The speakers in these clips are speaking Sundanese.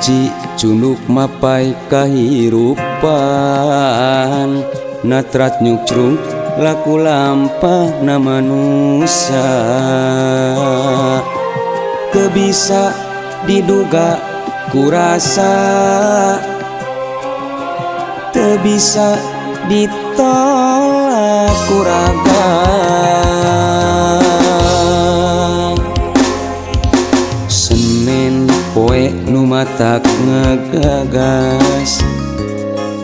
Panci cunduk mapai kahirupan, natrat nyukcruk laku lampah na manusia. Teu bisa diduga kurasa, teu bisa ditolak kuraga. Senin poe nu matak ngagagas,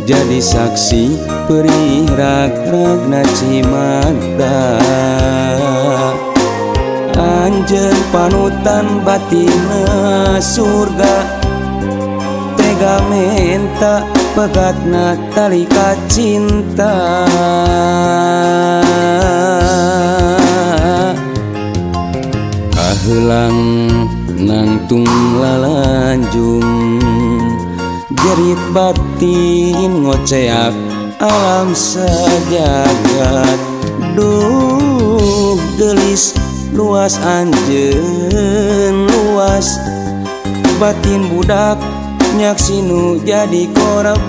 jadi saksi perih rag-ragna cimata. Anjeun panutan batinna surga, tega menta pegatna tali kacinta. Kaheulang nangtung lalanjung, jerit batin ngoceak alam sejagat. Duh gelis luas anjeun luas, batin budak nyaksinu jadi korban.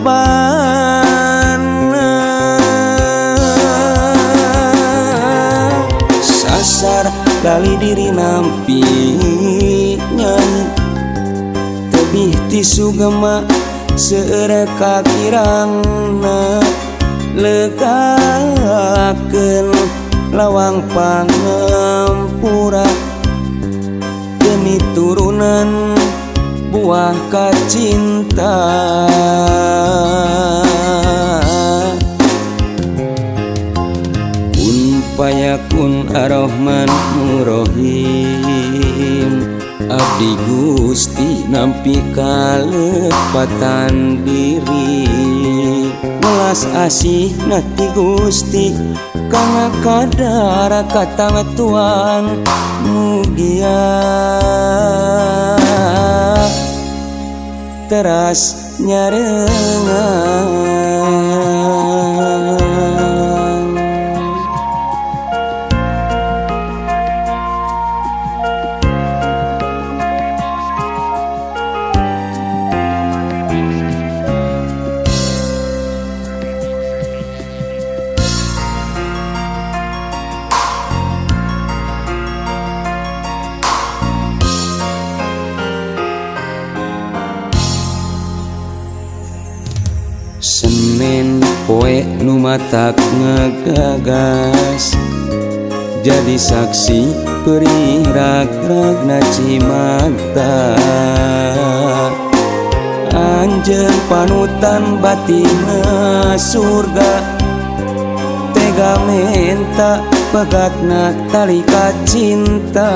Sasar lali diri nampi nyanyi, tebih ti sugema seueur kakirangna. Leukakeun lawang pangampura demi turunan buah kacinta. Kun payakun Ar-Rahman Ar-Rahim, abdi Gusti nampi kalepatan diri. Welas asih ti Gusti kana kadara katangtuan, mugia teras nyarengan. Senin poe nu matak ngagagas, jadi saksi perih rag-ragna cimata. Anjeun panutan batinna surga, tega menta pegatna tali kacinta.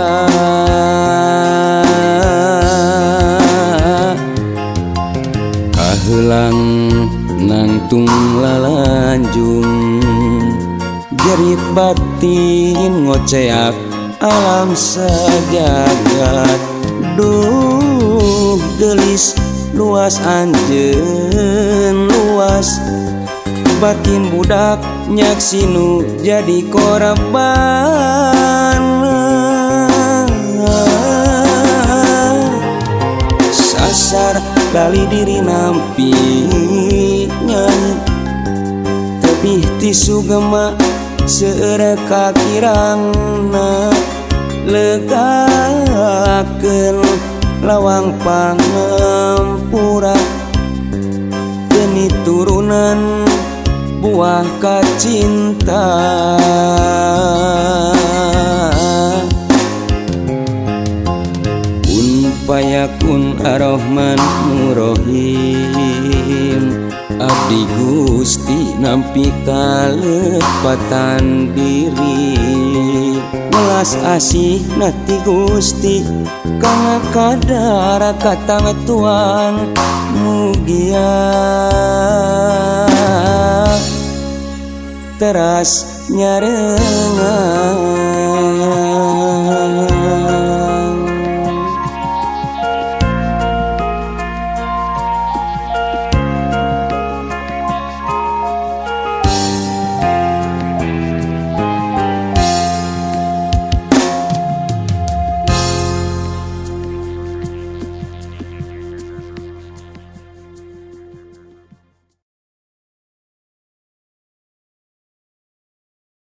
Kaheulang nangtung lalanjung, jerit batin ngoceak alam sejagat. Duh gelis luas anjeun luas, batin budak nyaksinu jadi korban. Sasar lali diri nampi nyanyi, tebih ti sugema seueur kakirangna. Leukakeun lawang pangampura demi turunan buah kacinta. Kun payakun Ar-Rahman Ar-Rahim, abdi Gusti nampi kalepatan diri. Welas asih ti Gusti kana kadara katangtuan, mugia teras nyarengan.